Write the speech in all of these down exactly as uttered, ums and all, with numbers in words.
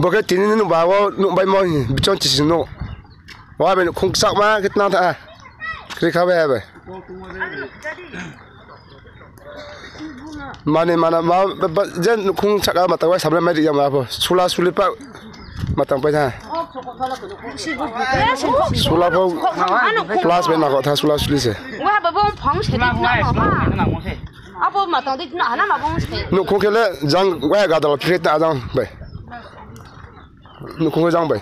Bo khe tini nini ba o nuk bai mo bichon chisi nuk. Wa bai nukhung sak ma khe tna tha. Kri kha bai bai. Mane mana ma ba je nukhung sak ma ta wai sabla mai ri ya ma bo. Sula suli pa ma tang pai tha. Sula bo plus bai na ko tha sula suli se. Wa ba bo phong se na no ha. Abo ma tang di na na ma bong se. Nukhung khe le jang waya gadal phikri ta jang bai. Nukhung khe jang bai.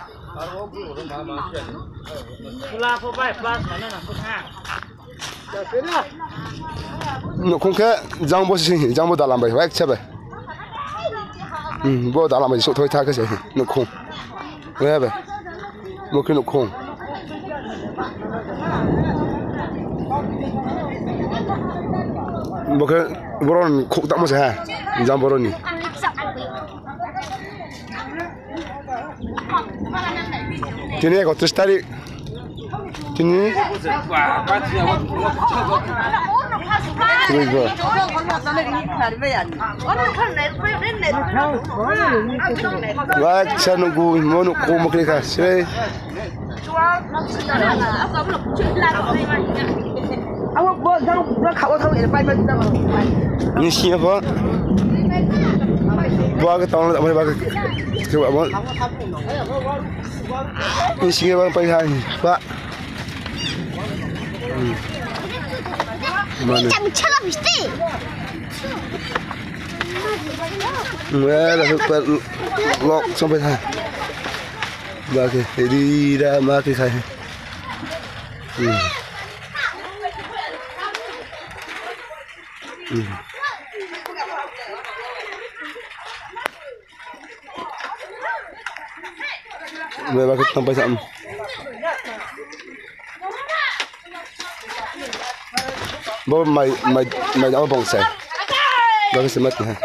Nukhung khe jang bo si, jang bo dalam bai, wai khe bai. Hmm, bo dalam bai, so thoi tha khe se nukhung. Wai bai. Bo khe nukhung. Bo khe borok ni khuk tamo se ha. Jang borok ni. Tini ekotris tarik. Tini. Buijba. Bacha nugu mo nuk ko mukri kha sei. Ni siya po. Bo age tong le bai bai. Ke abo. Ni siya bai pai hai. Ba. Hmm. Mane. Wala super lock sampai ha. Ba ke ri ra ma ke khai. Hmm. Hmm. Bai ba ke tong pai sam. Bo mai, mai, mai da bong sai. Ba ke semat ha.